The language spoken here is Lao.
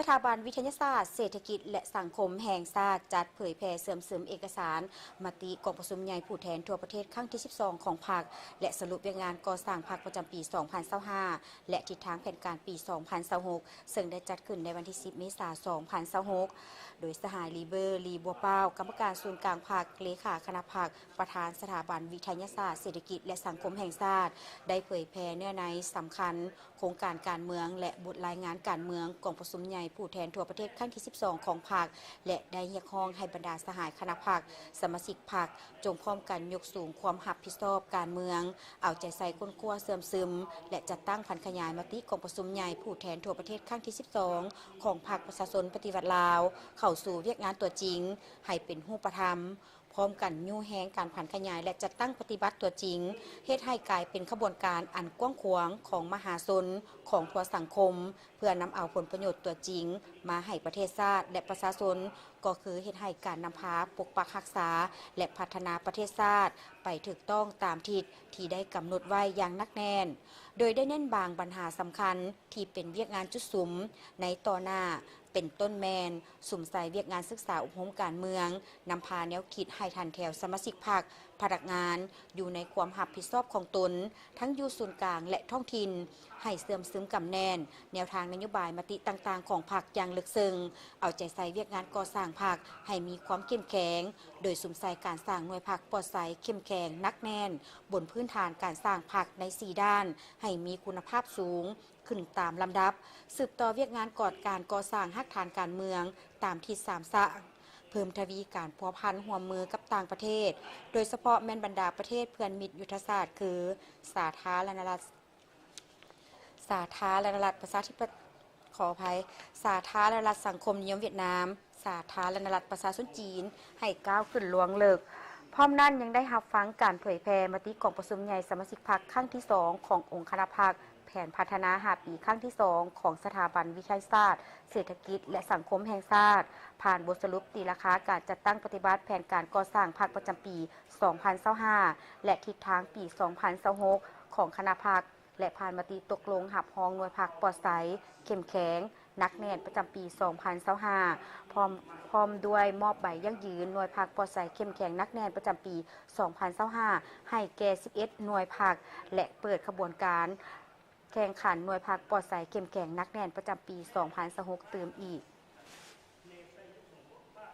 ສະຖາບັນວິທະຍາສາດເສດຖະກິດ ແລະ ສັງຄົມແຫ່ງຊາດ ຈັດເຜີຍແຜ່ເຊື່ອມຊຶມເອກະສານມະຕິກອງປະຊຸມໃຫຍ່ຜູ້ແທນທົ່ວປະເທດຄັ້ງທີສິບສອງຂອງພັກ ແລະ ສະຫຼຸບວຽກງານກໍ່ສ້າງພັກປະຈຳປີສອງພັນຊາວຫ້າ ແລະ ທິດທາງແຜນການປີສອງພັນຊາວຫົກ ເຊິ່ງໄດ້ຈັດຂຶ້ນໃນວັນທີສິບ ເມສາ ສອງພັນຊາວຫົກ ໂດຍສະຫາຍ ລີເບີ ລີ ບົວປາວ ກຳມະການສູນກາງພັກ, ເລຂາຄະນະພັກ, ປະທານສະຖາບັນວິທະຍາສາດເສດຖະກິດ ແລະ ສັງຄົມແຫ່ງຊາດ ໄດ້ເຜີຍແຜ່ເນື້ອໃນສຳຄັນ ໂຄງການການເມືອງ ແລະ ບົດລາຍງານການເມືອງກອງປະຊຸມໃຫຍ່ຜູ້ແທນທົ່ວປະເທດຄັ້ງທີສິບສອງຂອງພັກ ແລະ ໄດ້ຮຽກຮ້ອງໃຫ້ບັນດາສະຫາຍຄະນະພັກ, ສະມາຊິກພັກ ຈົ່ງພ້ອມກັນຍົກສູງຄວາມຮັບຜິດຊອບການເມືອງ, ເອົາໃຈໃສ່ຄົ້ນຄວ້າເຊື່ອມຊຶມ ແລະ ຈັດຕັ້ງຜັນຂະຫຍາຍມະຕິກອງປະຊຸມໃຫຍ່ຜູ້ແທນທົ່ວປະເທດຄັ້ງທີສິບສອງຂອງພັກປະຊາຊົນປະຕິວັດລາວ ເຂົ້າສູ່ວຽກງານຕົວຈິງ ໃຫ້ເປັນຮູບປະທຳ. ພ້ອມກັນຍູ້ແຮງການຜັນຂະຫຍາຍ ແລະ ຈັດຕັ້ງປະຕິບັດຕົວຈິງ, ເຮັດໃຫ້ກາຍເປັນຂະບວນການອັນກວ້າງຂວາງຂອງມະຫາຊົນ, ຂອງທົ່ວສັງຄົມ, ເພື່ອນຳເອົາຜົນປະໂຫຍດຕົວຈິງມາໃຫ້ປະເທດຊາດ ແລະ ປະຊາຊົນ, ກໍຄືເຮັດໃຫ້ການນຳພາປົກປັກຮັກສາ ແລະ ພັດທະນາປະເທດຊາດໄປຖືກຕ້ອງຕາມທິດທີ່ໄດ້ກຳນົດໄວ້ຢ່າງໜັກແໜ້ນ, ໂດຍໄດ້ເນັ້ນບາງບັນຫາສຳຄັນ ທີ່ເປັນວຽກງານຈຸດສຸມໃນຕໍ່ໜ້າ ເປັນຕົ້ນແມ່ນ ສຸມໃສ່ວຽກງານສຶກສາອົບຮົມການເມືອງ, ນຳພາແນວຄິດໃຫ້ຖັນແຖວສະມາຊິກພັກ, ພະນັກງານ ຢູ່ໃນຄວາມຮັບຜິດຊອບຂອງຕົນ ທັງຢູ່ສູນກາງ ແລະ ທ້ອງຖິ່ນ, ໃຫ້ເຊື່ອມຊຶມກຳແໜ້ນແນວທາງນະໂຍບາຍມະຕິຕ່າງໆຂອງພັກຢ່າງເລິກເຊິ່ງ, ເອົາໃຈໃສ່ວຽກງານກໍ່ສ້າງພັກໃຫ້ມີຄວາມເຂັ້ມແຂງ, ໂດຍສຸມໃສ່ການສ້າງໜ່ວຍພັກປອດໃສ, ເຂັ້ມແຂງ, ໜັກແໜ້ນ, ບົນພື້ນຖານການສ້າງພັກໃນສີ່ດ້ານ ໃຫ້ມີຄຸນນະພາບສູງ ຂຶ້ນຕາມລຳດັບ, ສືບຕໍ່ວຽກງານກອດການກໍ່ສ້າງຮາກຖານການເມືອງຕາມທິດສາມສ້າງ, ເພີ່ມທະວີການພົວພັນຮ່ວມມືກັບຕ່າງປະເທດ, ໂດຍສະເພາະແມ່ນບັນດາປະເທດເພື່ອນມິດຍຸດທະສາດ ຄື ສາທາລະນະລັດ ສາທາລະນະລັດປະຊາທິປະ ຂໍອະໄພ, ສາທາລະນະລັດສັງຄົມນິຍົມຫວຽດນາມ, ສາທາລະນະລັດປະຊາຊົນຈີນ ໃຫ້ກ້າວຂຶ້ນລວງເລິກ. ພ້ອມນັ້ນຍັງໄດ້ຮັບຟັງການເຜີຍແຜ່ມະຕິກອງປະຊຸມໃຫຍ່ສະມາຊິກພັກຄັ້ງທີສອງຂອງອົງຄະນະພັກ ແຜນພັດທະນາຫ້າປີຄັ້ງທີສອງຂອງສະຖາບັນວິທະຍາສາດເສດຖະກິດ ແລະ ສັງຄົມແຫ່ງຊາດ, ຜ່ານບົດສະຫຼຸບຕີລາຄາການຈັດຕັ້ງປະຕິບັດແຜນການກໍ່ສ້າງພັກປະຈຳປີສອງພັນຊາວຫ້າ ແລະ ທິດທາງປີສອງພັນຊາວຫົກຂອງຄະນະພັກ ແລະ ຜ່ານມະຕິຕົກລົງຮັບຮອງໜ່ວຍພັກປອດໃສ, ເຂັ້ມແຂງ, ໜັກແໜ້ນ ປະຈຳປີສອງພັນຊາວຫ້າ ພ້ອມ, ພ້ອມດ້ວຍມອບໃບຢັ້ງຢືນໜ່ວຍພັກປອດໃສ, ເຂັ້ມແຂງ, ໜັກແໜ້ນ ປະຈຳປີສອງພັນຊາວຫ້າ ໃຫ້ແກ່ສິບເອັດໜ່ວຍພັກ ແລະ ເປີດຂະບວນການ ແຂ່ງຂັນໜ່ວຍພັກປອດໃສເຂັ້ມແຂງໜັກແໜ້ນປະຈຳປີສອງພັນຊາວຫົກຕື່ມອີກ.